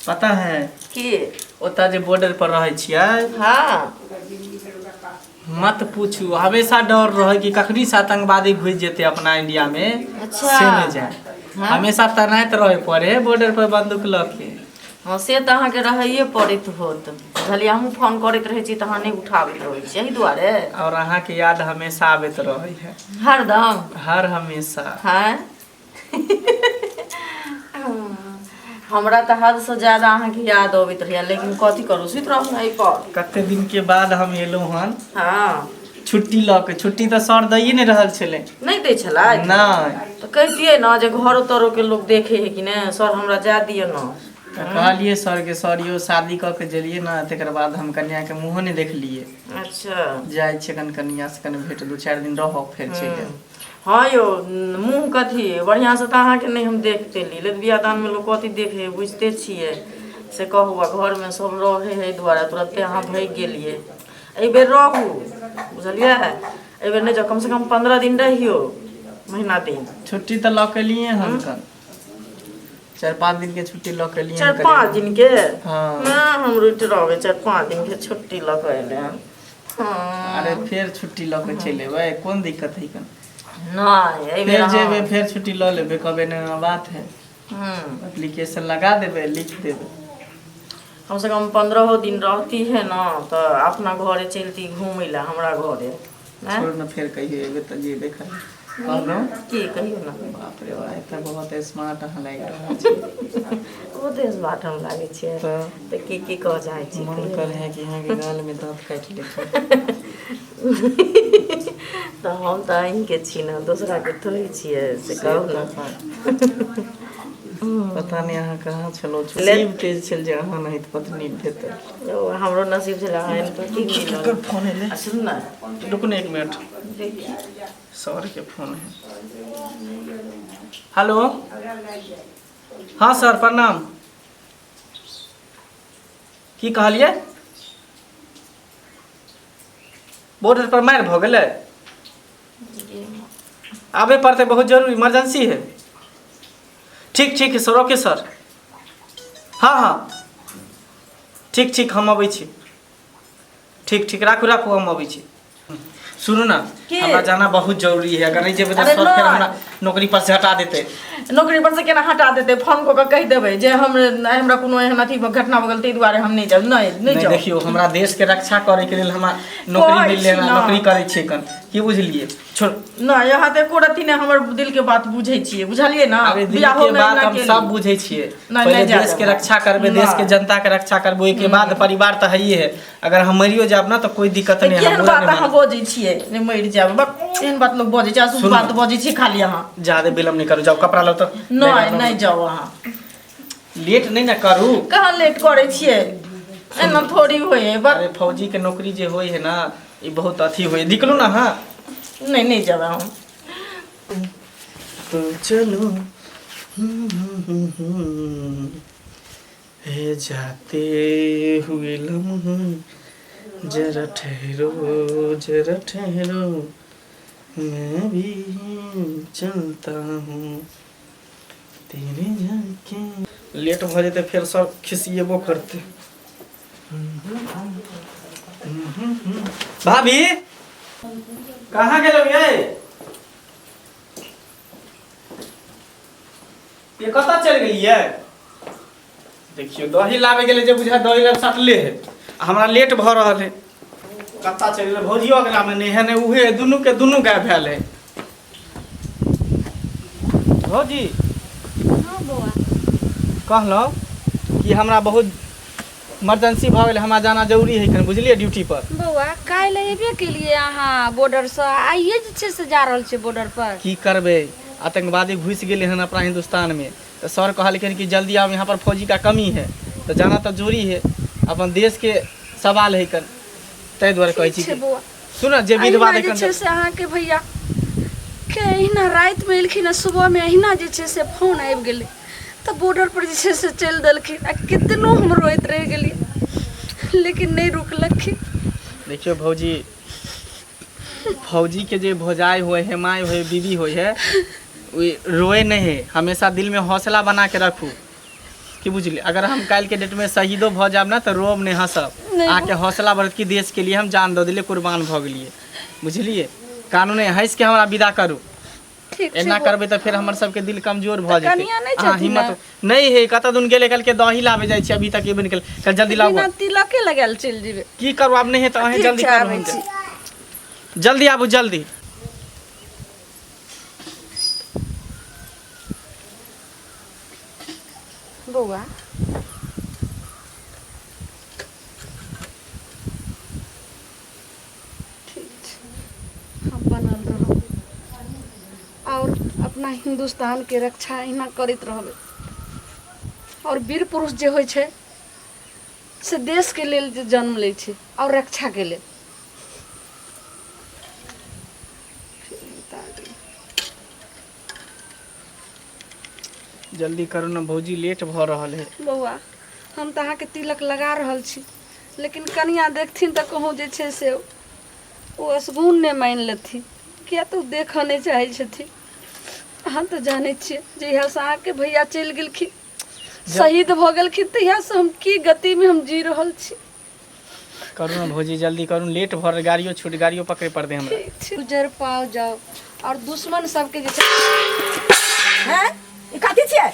पता है की? ओतऽ जे बॉर्डर पर रहै छियै। हाँ। मत पूछू, हमेशा डर रहे कि कखनी से आतंकवादी घुस जेते अपना इंडिया में। अच्छा। से नहि जाए। हाँ। हमेशा तैनात रहे पड़े है बॉर्डर पर बंदूक लऽ के। हाँ, से तऽ अहाँके रहैए पड़ैत होत, बुझलियै? हमहूँ फोन करैत रहै छी तऽ अहाँ नहि उठाबैत रहै छी, एहि दुआरे। और अहाँ के याद हमेशा आबैत रहे है। हरदम? हर हमेशा। हाँ, हमरा तऽ हदसँ ज्यादा अहाँके याद अबैत रहैए, लेकिन कथी करू, सुति रहू ने एहिपर। कते दिन के बाद हम एलहुँ हन। हाँ। छुट्टी लऽ के, छुट्टी तऽ सर दैए नहि रहल छलै। नहि दै छलै? नहि। तऽ कहितियै ने जे घरो तरोके लोक देखै है कि नहि, सर हमरा जाय दिअ ने। तऽ कहलियै सरके, सर यौ, शादी कऽ के गेलियै ने, तकर बाद हम कन्याके मुँहो नहि देखलियै। अच्छा। जाइ छियै कनि कनिया से कनि भेट, 2-4 दिन रहब, फेर चलि आयब। हँ यौ, मुँह कथी बढ़िआँसँ तऽ अहाँके नहि हम देख पेली। लेकिन बियाह दानमे लोक कथी देखै है, बुझिते छियै, से कहू। आ घरमे सब रहै है, एहि दुआरे तुरन्ते अहाँ भागि गेलियै। एहिबेर रहू, बुझलियै? एहिबेर नहि जाउ, कमसँ कम 15 दिन रहियौ, महीना दिन। छुट्टी तऽ लऽ के एलियै हन, कन 4-5 दिन के छुट्टी लऽ के एलियै। 4-5 दिन के? हाँ। ना, हम रुटि रहबै, 4-5 दिन के छुट्टी लऽ कऽ एलै हन। हाँ। अरे, फेर छुट्टी लऽ के चलि एबै, कोन दिक्कत है कन? नहि, एहिबेर फेर अहाँ- जेबै, फेर छुट्टी लऽ लेबै, कहबै नहि बात है। एप्लीकेशन लगा देबै, लिख देबै। कम से कम 15 दिन रहती है ना, तऽ अपना घरे चलती घूमै लए, हमरा घरे आँय? छोड़ ने, फेर कहियो एबै तऽ जेबै खाली कहलहुँ। की कहियौ ने। बाप रे बा, तऽ बहुत स्मार्ट अहाँ लागि रहल छी। बहुते स्मार्ट हम लागै छियै? तऽ। तऽ की की कहऽ चाहै छी? मन कहियौ। करे है कि अहाँके गालमे दाँत काटि लेती। तऽ हम तऽ अहीँके छी ने, दोसराके थोड़े छियै, से कहू ने। पता नहि अहाँ कहाँ छलहुँ, नसीब तेज छल जे अहाँ नहि तऽ पत्नी भेटल। ओ, हमरो नसीब छलै, अहाँ एहन पति मिलल। केकर फोन एलै? आ सुनू ने। रुकू ने एक मिनट। देखी। सर के फोन है। हेलो, हाँ सर, प्रणाम। की कहलियै? बॉर्डर पर मारि भऽ गेलै, आबे पड़तै, बहुत जरूरी इमरजेंसी है। ठीक ठीक है सर, ओके सर। हाँ हाँ, ठीक ठीक, हम अबै छी। ठीक ठीक, राखू राखू, हम अबै छी। सुनू ने। की? हमरा जाना बहुत जरूरी है, अगर नहीं जेबै तऽ अरे सर फेर नहि। हमरा नौकरी पर से हटा देतै। नौकरी पर से केना हटा देतै? फोन कऽ कऽ कहि देबै जे हम हमरा कोनो एहन अथी घटना भऽ गेल, ताहि दुआरे हम नहि जायब। नहि, नहि नहि जाउ। देखियौ, हमरा देश के रक्षा करे के लेल हमरा नौकरी कहै मिललै छी हमरा ने। नौकरी करै छियै कन की, बुझलियै? छोड़। नहि, यहाँ तऽ एको रत्ती नहि हमर दिल के बात बुझै छियै, बुझलियै ने? अरे, दिल बियाहो के मे बात एना हम केली। सब बुझै छियै। नहि, पहिले नहि जाय देश के देबै। रक्षा करबै, देश के नहि। जनता के रक्षा करबै, ओहिके बाद परिवार तऽ हइए है। अगर हम मरियो जायब ना तऽ कोई दिक्कत तऽ नहीं है। केहन हम बुरा बात नहीं अहाँ मानब। बजै छियै, नहि मरि जायब, बक, एहन बात लोक बजै छै? अशुभ सुनू। बात बजै छियै खाली अहाँ। ज्यादा विलम्ब नहीं करू, जाओ कपड़ा लो तऽ। नहि, नहि जाउ अहाँ। लेट नहीं ना करू। कहाँ लेट करै छियै? एना थोड़ी होइ है, बक। अरे, फौजी के नौकरी जे होइ है ना, ई बहुत अथी होइ है। निकलू ना। हाँ। नहि, नहि जायब हम। तो चलो हे, जाते हुए लम्हे जरा ठहरो, जरा ठहरो, मैं भी चलता हूँ तेरे जाके। लेट भऽ जेतै, फेर सब खिसिएबो करतै। भाभी, कहाँ गेलौ ये? ये कतऽ चलि गेलियै? देखियौ, दही लाबै गेलै जे बुझा दही लाब सटले है आ हमरा लेट भऽ रहल है। कतऽ चलि गेलै? भौजियो अगलामे नहि है, नहि उहे है, दुनू के दुनू गाय भेल है। भौजी। हाँ बौआ। कहलहुँ कि हमरा बहुत इमरजेंसी भऽ गेलै, हमरा जाना जरूरी है कनि, बुझलियै, ड्यूटी पर। बौआ, काल्हि अयबे केलियै अहाँ बॉर्डरसँ, आइए जे छै से जा रहल छियै बॉर्डर पर? की करबै, आतंकवादी घुसि गेलै हन अपना हिंदुस्तानमे, तऽ सर कहलखिन कि जल्दी आओ, यहाँ पर फौजी का कमी है, तऽ जाना तऽ जरूरी है, अपन देशके सवाल है कन, ताहि दुआरे कहै छी ठीक छै कि बौआ। सुन जे विधवा अहिना जे छै से अहाँके भैया के अहिना रातिमे एलखिन आ सुबहमे अहिना जे छै से फोन आबि गेलै, तऽ बॉर्डर पर जे छै से चलि देलखिन आ कितनो हम रोइत रहि गेलियै, लेकिन नहि रुकलखिन। देखियौ भौजी, फौजी के जे भौजाई होए है, माय होए, बीबी होए है, ओ रोए नहीं है, हमेशा दिल में हौसला बना के रखू। की बुझलियै अगर हम काल्हिके डेटमे शहीदो भऽ जायब ने तऽ रोब नहि हँसब। नहि। अहाँके हौसला बढ़त कि देशके लिए हम जान दऽ देलियै, कुर्बान भऽ गेलियै, बुझलियै? कानू नहि, हँसिके हमरा विदा करू। ठीक छै। एना करबै तऽ फेर हमर सबके दिल कमजोर भऽ जेतै। कनिया नहि अहाँ छथिन? हिम्मत नहि हे। कतऽ दिन गेलै? कहलकै दही लाबै जाइ छी, अभी तक एबे नहि केलै। कल जल्दी लाबू। बिना तिलके लगायल चलि जेबै। की करू आब? नहि हे तऽ अहीं ठीक जल्दी छै, करू। आबै हम छी। जल्दी आबू, जल्दी। बौआ, ठीक छै, हम बनल रहब और अपना हिन्दुस्तान के रक्षा एहिना करैत रहबै। और वीर पुरुष जे होइ छै से देशके लेल जे जन्म लै छै और रक्षाके लेल। जल्दी करू ने भौजी, लेट भऽ रहल है। बौआ, हम तऽ अहाँके तिलक लगा रहल छी, लेकिन कनिया देखथिन तऽ कहूँ जे छै से ओ असगुन नहि मानि लेथिन, किया तऽ ओ देखऽ नहि चाहै छथिन। अहाँ तऽ जानै छियै, जहियासँ अहाँके भैया चलि गेलखिन, शहीद भऽ गेलखिन, तहियासँ हम की गतिमे हम जी रहल छी। करू ने भौजी, जल्दी करू, लेट भऽ रहल, गाड़ियो छूट, गाड़ियो पकड़े पड़तै हमरा। ठीक छै, गुजर पाओ जाओ और दुश्मन सबके जे छै। हैं, ई कथी छियै?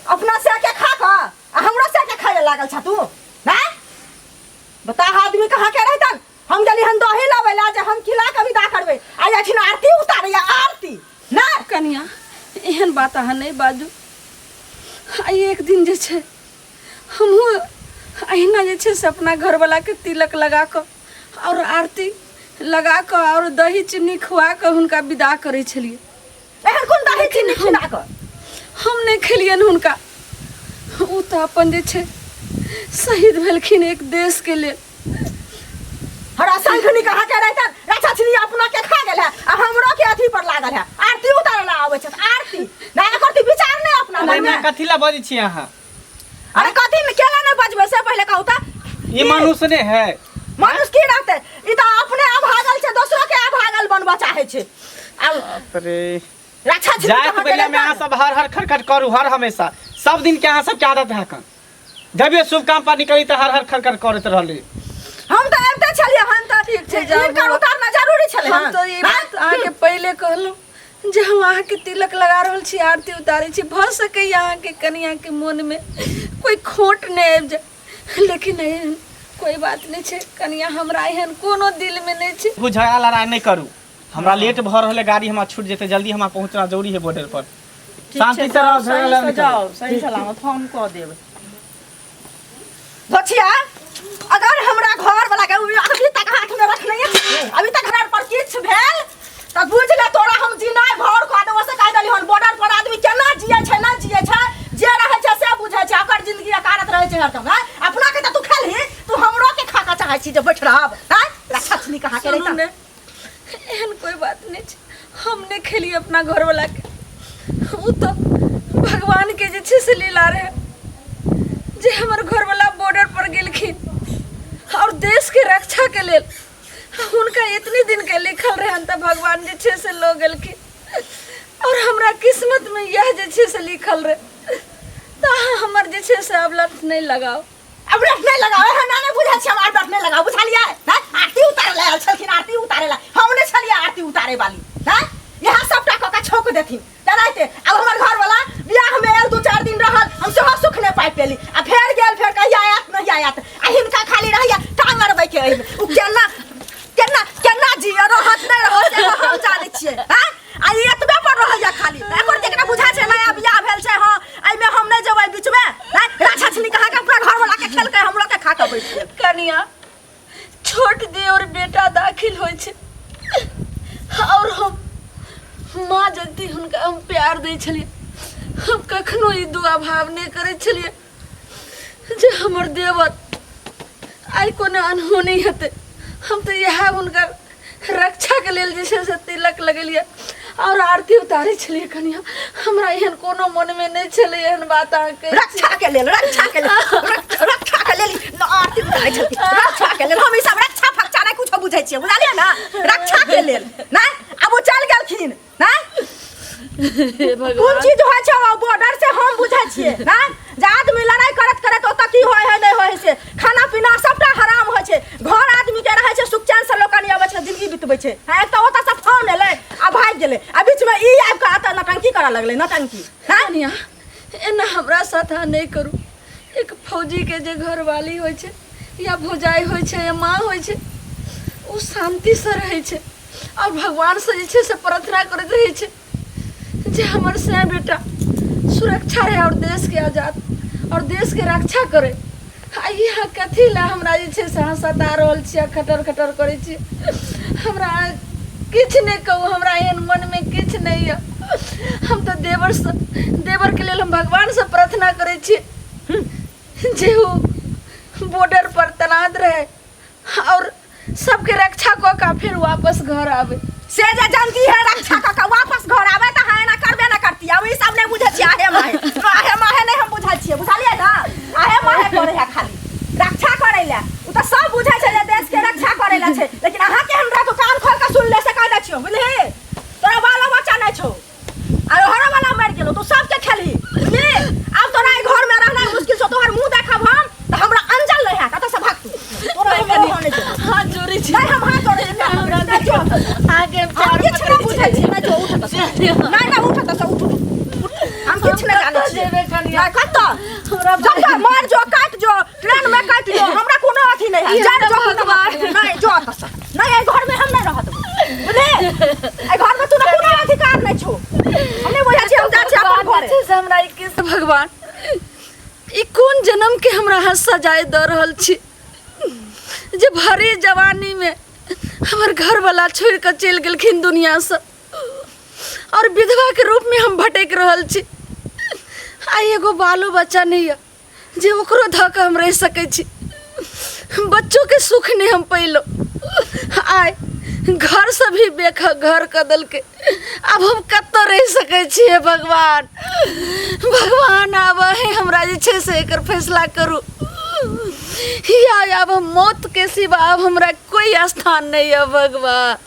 अपना से के खा कऽ आ हमरो से के खाए लागल छ तू? हैं, बता, आदमी कहाँ के रहितन? हम गेली हन दही लाबै ला जे हम खिला के विदा करबै, आ एखन आरती उतारैया, आरती ना। कनिया, एहन बात अहाँ नहि बाजू। आ एक दिन जे छै हमहूँ अहिना जे छै से अपना घरवलाके तिलक लगा कऽ आओर आरती लगा कऽ आओर दही चीनी खुआ कऽ हुनका विदा करै छलियै। एहन कोन दही चीनी खिला कऽ? हम नहि खेलियनि हुनका, ओ तऽ अपन जे छै शहीद भेलखिन एक देशके लेल। हरा शंखनी कहाँ के रहतन? रक्षा छिनी अपना के खा गेल है आ हमरो के अथी पर लागल है, आरती उतारे ला आबै छै आरती ना। एकर ती विचार नहीं अपना मन एना में। कथी ला बजै छी अहाँ? अरे कथी में केला नहीं बजबै से पहले कहू त। ई मनुष्य नहि है? मनुष्य की रहते? ई त अपने अभागल छै, दोसरो के अभागल बनबऽ चाहे छै। आब बाप रे। रक्षा छिनी जात कहाँ के बेला में अहाँ रहतन? सब हर हर खरखर करू, हर हमेशा सब दिन के अहाँ सबके आदत है कन। जब ये शुभ काम पर निकली तऽ हर हर खरखर करैत रहली। हम तऽ आबिते छलियै, हम तऽ ठीक छै, जाउ हिनकर बौआ। उतारना जरूरी छलै। हम तऽ ई बात अहाँके पहिले कहलहुँ जे हम अहाँके तिलक लगा रहल छी, आरती उतारै छी, भऽ सकैए अहाँके कनियाके मोनमे कोइ खोट नहि आबि जाय, लेकिन एहन कोइ बात नहि छै कनिया, हमरा एहन कोनो दिलमे नहि छै। ओ झगड़ा लड़ाई नहि करू, हमरा लेट भऽ रहल है, गाड़ी हमरा छूट जेतै, जल्दी हमरा पहुँचना जरूरी है बॉर्डर पर। शांति से रहो, झगड़ा लड़ाई सही से नहि करू। जाओ, सही सलामत, फोन कऽ देब। बचिया, अगर हमरा घर वाला के अभी तक हाथ में रखने छै, अभी तक हमरा पर किछु भेल तऽ बुझ ले तोरा हम जिनाइ भर कऽ देबो, से कहि देली हन। बॉर्डर पर आदमी केना जियै छै, ना जियै छै, जे रहै छै से बुझै छै। ओकर जिंदगी अकारत रहै छै हरदम। हैं, अपना के तऽ तू खेलही, तू हमरो के खा के चाहै छी जे बैठ रहब? हैं, रक्षा छनी कहाँ के सुनू रहितन? ने, एहन कोइ बात नहि छै। हम नहि खेलियै अपना घरवलाके, ओ तऽ भगवानके जे छै से लीला रहै जे हमर घरवला बॉर्डर पर गेलखिन और देशके रक्षाके लेल। हुनका इतने दिनके लिखल रहनि तऽ भगवान जे छै से लऽ गेलखिन, और हमरा किस्मतमे इएह जे छै से लिखल रहै, तऽ अहाँ हमर जे छै से आब लत नहि लगाउ। अब व्रत नहीं लगाओ है ना? नहीं बुझल छै हम व्रत नहीं लगाओ, बुझलियै ना? आरती उतारे ला आयल छलखिन, आरती उतारे ला। हम नहीं छलियै आरती उतारे वाली। हैं, यहाँ सबटा कऽ के छौक देथिन तेनाहिते। आब हमर घर वाला बियाह में आयल, 2-4 दिन रहल, हम सेहो सुख नहीं पाबि पेली आ फेर गेल, फेर कहिया आयत नहीं आयत। आ हिनका खाली रहैया टांग अड़बै के एहिमे। उ केना केना केना जिय रहत नहीं रहत से हम जानै छियै। हैं, आ ई एतबे पर रहैया खाली। एकर जेकरा बुझा छै नया बियाह भेल छै, हँ, एहिमे हम नहीं जेबै बीच में। हैं, राछा छनी कहाँ के अपना घर वाला के खेलकै, हमरो के खा के बैठ गेल। कनिया, छोट देवर बेटा दाखिल होइ छै और हम माँ जगती हुनका हम प्यार दै छलियै। हम कखनो ई दुआ भाव नहि करै छलियै जे हमर देवर आइ कोनो अनहोनी हेतै। हम तऽ इएह हुनकर रक्षाके लेल जे छै से तिलक लगेलियै और आरती उतारै छलियै। कनिया, हमरा एहन कोनो मनमे नहि छलै एहन बात अहाँके। रक्षा के लेल, रक्षा के लेल, रक्षा के लेल न आरती उतारै छलखिन, रक्षा के लेल। हम ई सब रक्षा फक्षा नहि कुछो बुझै छियै, बुझलियै ना? रक्षा के लेल ना। आब ओ चल गेलखिन ना। हे कोन भगवान चीज होइ छै बॉर्डर से हम बुझै छियै ना? छै। हाँ, एक तऽ ओतऽ से फोन एलै आ भागि गेलै आ बीचमे ई आबि कऽ एतऽ नटंकी करऽ लगलै नटंकी। हाँ कनिया, एना हमरा साथ अहाँ नहि करू। एक फौजीके जे घरवाली होइ छै या भौजाइ होइ छै या माँ होइ छै, ओ शान्तिसँ रहै छै आओर भगवानसँ जे छै से प्रार्थना करैत रहै छै जे हमर सैं बेटा सुरक्षा रहे आओर देशके आजाद आओर देशके रक्षा करे। आ यहाँ कथी लए हमरा जे छै से अहाँ सता रहल छी आ खटर खटर करै छी? हमरा किछु नहि कहू, हमरा एहन मनमे किछु नहि यऽ। हम तऽ देवरसँ, देवरके लेल हम भगवानसँ प्रार्थना करै छी जे ओ बॉर्डर पर तैनात रहे और सबके रक्षा कऽ के फिर वापस घर आवे। से जे जानती है रक्षा कऽ के वापस घर आवे तऽ अहाँ एना करबे ना करती। आ ई सब नहि बुझै छियै, आहे माहे आहे माहे नहि हम बुझै छियै, बुझलियै ने? आहे माहे करै है खाली रक्षा करै लए। ओ तऽ सब बुझै छै जे देश के रक्षा करै लए छै, लेकिन अहाँके हमरा तो कान खोल के सुन ले से कह दै छियौ, बुझलिही? तोरा बालो बच्चा नहि छौ आ हरा वाला मरि गेलो, तू सबके खेलही, बुझली? आब तोरा एहि घर में रहनाइ मुश्किल छौ। तोहर मुंह देखब हम तऽ हमरा अंजल नहि हैत। एतऽ से भाग तू, तोरा हम रहऽ नहि देबौ। हाथ जोड़ै छी। नहि, हम हाथ जोड़ै छी। हमरा नहि जो, अहाँके हम चार किछु नहि बुझै छी। नहि जो, उठ एतऽ से। नहि नहि, उठ एतऽ से, उठ उठ उठ। हम किछु नहि जानै कतऽ छियै। जेबै कनिया? नहि, कतऽ हमरा जतऽ मर जो, काटि जो, ट्रेन में काटि जो, हमरा कोनो अथी नहि है। ई जर हमरा जो, भगवान। नहि जो एतऽ से। नहि, एहि घर में हम नहि रहत, बुझली? एहि घर में तोरा कोनो अधिकार नहि छौ। हम नहि बुझै छियै, हम जाइ छियै अपन भगवान घरे। जे छै से हमरा ई किस्त, भगवान ई कोन जन्म के हमरा अहाँ सजाय दऽ रहल छी जे भरी जवानी में हमर घरवाला छोड़ि कऽ चलि गेलखिन दुनियासँ और विधवा के रूप में हम भटकि रहल छी। आ एगो बालो बच्चा नहि यऽ जे ओकरो धऽ कऽ हम रहि सकै छी। बच्चोके सुख नहि हम पैलहुँ। आइ घरसँ भी बेघर कऽ देलकै। आब हम कतऽ रहि सकै छी? हे भगवान, भगवान, आब अहीं हमरा जे छै से एकर फैसला करू या आब हम मौतके सिवा आब हमरा कोई स्थान नहि यऽ भगवान।